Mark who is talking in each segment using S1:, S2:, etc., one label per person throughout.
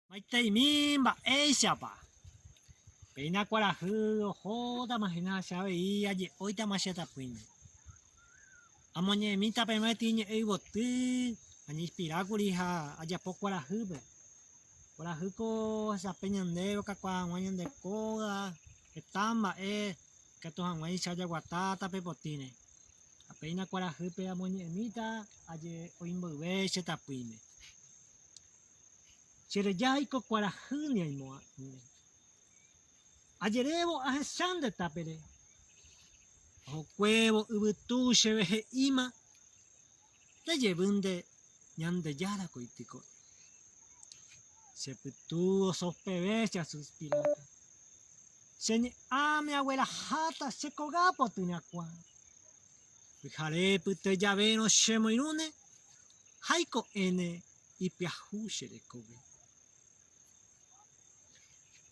S1: Maiteimi mba'éichapa. Péina kuarahy ohótama hína che avei aje'óitama che tapỹime. Amoñe'ẽmíta peẽme peteĩ ñe'ẽ yvoty añeinspirákuri ha ajapo kuarahýpe. Kuarahýko ohesape ñandéve okakuaa hag̃ua ñande kóga heta mba'e ikatu hag̃uáicha jaguata tape potĩre. Ha péina kuarahýpe amoñe'ẽmíta aje'ói mboyve che tapỹime. Che rejáiko kuarahy ni aimo'ã'ỹre. Ajerévo ahecha nde tapere. Ohokuévo yvytu chéve he'íma, Nde jevy nde Ñandejára ko ityko'ẽ. Che pytu osopeve che asuspiráta. Che ñe'ãme agueraháta che kóga poty ryakuã. Pyhare pyte javérõ che moirũne ha iko'ẽne ipyahu che rekove.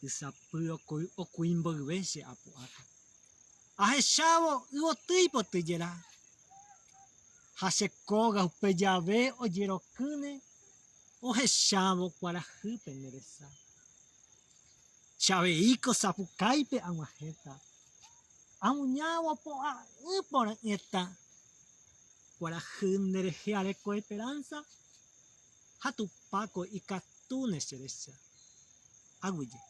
S1: Ysapy okui mboyve che apu'áta. Ahechávo yvoty ipoty jera. Ha che kóga upe jave ojerokýne ohechávo kuarahy pende resa. Che aveíko sapukáipe ag̃uahẽta, amuñávo po'a'ỹ porã'ỹeta. Kuarahy nde rehe areko esperanza ha Tupãko ikatúne che recha. Aguyje.